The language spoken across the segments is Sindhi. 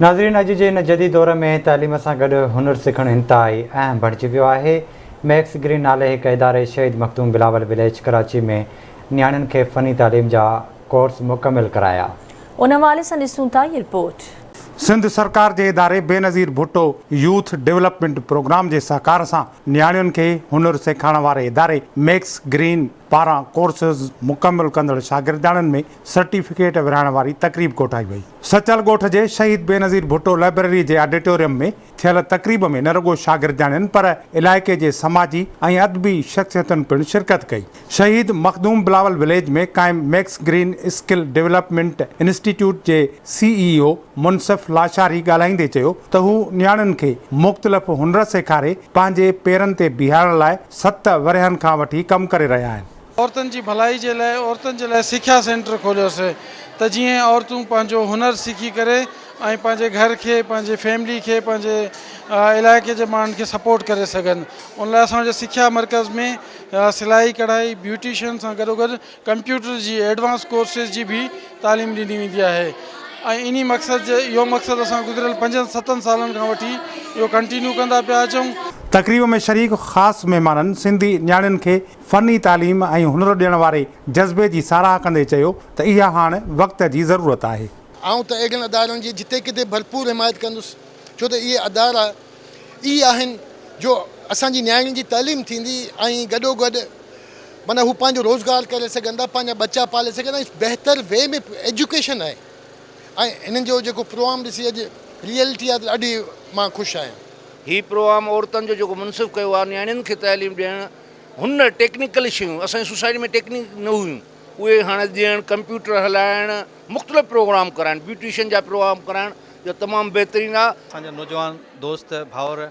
ناظرين اڄ جي هن جديد دور ۾ تعليم سان گڏ هنر سکڻ انتهائي اهم بڻجي ويو آهي. ميڪس گرين نالي هڪ اداري شهيد مخدوم بلاول وليج ڪراچي ۾ نياڻين کي فني تعليم جا ڪورس مڪمل ڪرايا. ان حوالي سان ڏسون ٿا هي رپورٽ. سنڌ سرڪار جي اداري Benazir Bhutto youth development programme جي سهڪار سان نياڻين کي هنر سيکارڻ واري اداري ميڪس گرين پاران ڪورسز مڪمل ڪندڙ شاگردياڻين ۾ سرٽيفڪيٽ ورهائڻ واري تقريب ڪوٺائي وئي. سچل ڳوٺ جي شهيد بينظير ڀٽو لائبريري جي آڊيٽوريم ۾ ٿيل تقريب ۾ نه رڳو شاگردياڻين پر علائقي جي سماجي ۽ ادبي شخصيتن پڻ شرڪت ڪئي. شهيد مخدوم بلاول وليج ۾ قائم Max Green skill development institute جي سي اي او منصف لاشاري ڳالهائيندي چيو ته هو نياڻين کي مختلف هنر سيکاري پنهنجي پيرن تي بيهارڻ لاء ست ورهين کان وٺي ڪم ڪري رهيا آهن. عورتن جي ڀلائي جي لاء عورتن جي لاء سکيا سينٽر کوليوسي ته جيئن عورتون پنهنجو هنر سکي ڪري ۽ پنهنجي گهر کي پنهنجي فيملي کي پنهنجي علائقي جي ماڻهن کي سپورٽ ڪري سگهن ان لاء اسان جي سکيا مرڪز ۾ سلائي ڪڙهائي بيوٽيشن سان گڏو گڏ ڪمپيوٽر جي ايڊوانس ڪورسز جي به تعليم ڏني ويندي آهي ۽ انهي مقصد جي اهو مقصد اسان گذريل پنجن ستن سالن کان وٺي اهو ڪنٽينيو ڪندا پيا اچون. تقريب ۾ شريڪ خاص مهمانن سنڌي نياڻين کي فني تعليم ۽ هنر ڏيڻ واري جذبي جي ساراهه ڪندي چيو ته اها هاڻ وقت جي ضرورت آهي. آئون ته اهڙن ادارن جي جتي ڪٿي ڀرپور حمايت ڪندس ڇو ته اهي ادارا ئي آهن جو اسان جي نياڻين جي تعليم ٿيندي ۽ گڏوگڏ معنيٰ هو پنهنجو روزگار ڪري سگهندا پنهنجا ٻچا پالي سگهندا ۽ بهتر وي ۾ ايجوڪيشن آهي ۽ هنن جو جيڪو پروگرام ڏسي اڄ ريئلٽي آهي ته ڏاڍي مان خوش آهيان. هي پروگرام عورتن جو جيڪو منصف ڪيو آهي نياڻين کي تعليم ڏيڻ هنر ٽيڪنيڪل شيون اسان جي سوسائٽي ۾ ٽيڪنيڪ نه هيون اهي هاڻي ڏيڻ ڪمپيوٽر هلائڻ مختلف پروگرام ڪرائڻ بيوٽيشن جا پروگرام ڪرائڻ اهو تمام بهترين آهي. اسان جا نوجوان دوست ڀائر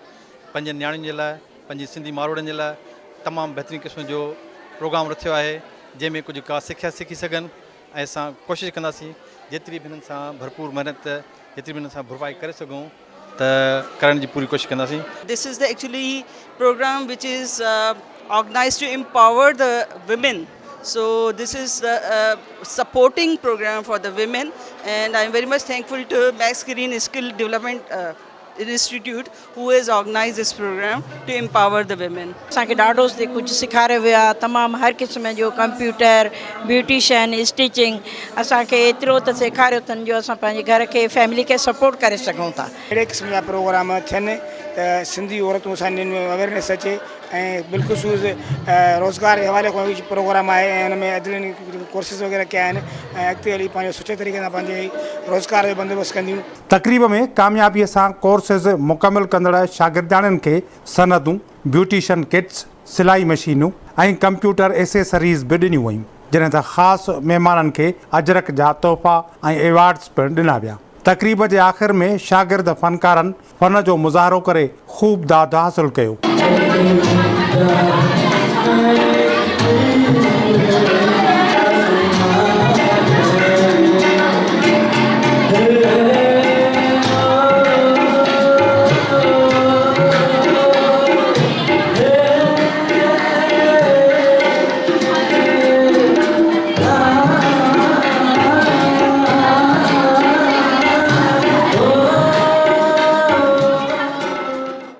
پنهنجن نياڻين جي لاء پنهنجي سنڌي ماروئڙن جي لاء تمام بهترين قسم جو پروگرام رٿيو آهي جنهن ۾ ڪجهه ڪا سکيا سکي سگهن ۽ اسان ڪوشش ڪنداسين جيتري به هنن سان ڀرپور محنت جيتري به هنن سان ڀرپائي ڪري سگهون ته ڪرڻ جي پوري ڪوشش ڪنداسين. This is the actually program which is organized to empower the women so this is the supporting program for the women and I am very much thankful to Max Green Skill Development Institute who has organized this program to empower the women. اسان کي ڏاڍو ڪجهه سيکاريو ويو آهي تمام هر قسم جو ڪمپيوٽر بيوٽيشن اسٽچنگ اسان کي ايترو ته سيکاريو اٿن جو اسان پنهنجي گهر کي فيملي کي سپورٽ ڪري سگهون ٿا. اهڙي قسم جا پروگرام ٿين ته سنڌي عورتون اسان جن ۾ اويرنيس اچي ۽ بالخصوص روزگار جي حوالي کان پروگرام آهي ۽ ان ۾ ادلين ڪورسز وغيره ڪيا آهن ۽ اڳتي هلي پنهنجو سٺي طريقي سان پنهنجي روزگار جو بندوبست ڪنديون. تقريب ۾ ڪاميابي سان ڪورسز مڪمل ڪندڙ شاگردياڻين کي سندون، بيوٽيشن ڪٽس، سلائي مشينون ۽ ڪمپيوٽر ايسيسريز به ڏنيون ويون، جڏهن ته خاص مهمانن کي اجرڪ جا تحفا ۽ ايوارڊز پڻ ڏنا ويا. تقريب جي آخر ۾ شاگرد فنڪارن فن جو مظاهرو ڪري خوب داد حاصل ڪيو.